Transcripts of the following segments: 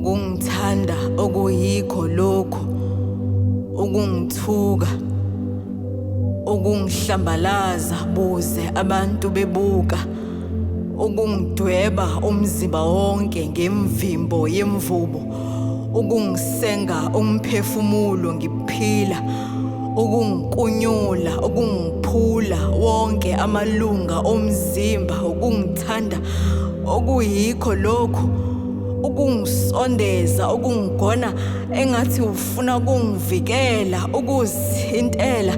Ukungithanda okuyikho lokhu, ukungithuka, ukungihlambalaza buze abantu bebuka, ukungidweba umzimba wonke ngemvimbo yemvubu, ukungisenga umphefumulo ngiphila, ukunginkunyula, ukungiphula wonke amalunga omzimba, ukungithanda okuyikho lokhu, ukungisondeza, ukungigona engathi ufuna ukungivikela, ukuzithintela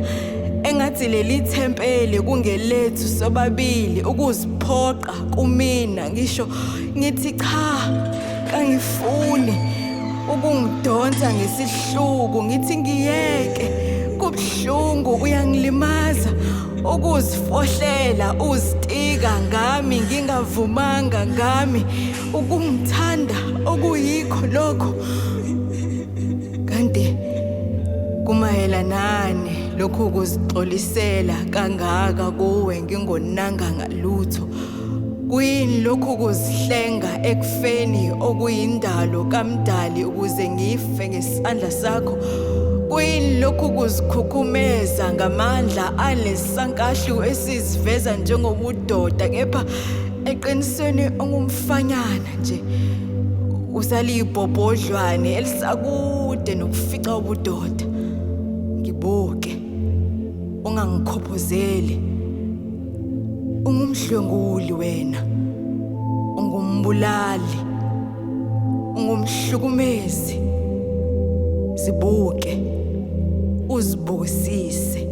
engathi leli thempeli kungelethu sobabili, ukuziphoqa kumina ngisho ngithi cha kangifuni, ukungidonsa ngesihluku ngithi ngiyeke, kubuhlungu uyangilimaza, ukuzifohlela uzitika ngami ngingavumanga ngami, ukungithanda okuyikho lokho. Kanti kumayela nani lokhu kuzixolisela kangaka kuwe ngingonanga ngalutho? Kuyini lokhu kuzihlenga ekufeni okuyindalo kaMdali ukuze ngife ngesandla sakho? Kuyini lokhu kuzikhukhumeza ngamandla alesankahlu esiziveza njengobudoda kepha eqinisweni ungumfanyana nje, usaliyibhobhodlwane elisakude nokufica ubudoda? Ngibuke, ungangikhophozeli. Ungumdlwenguli wena, ungumbulali, ungumhlukumezi. Zibuke, uzibukisise.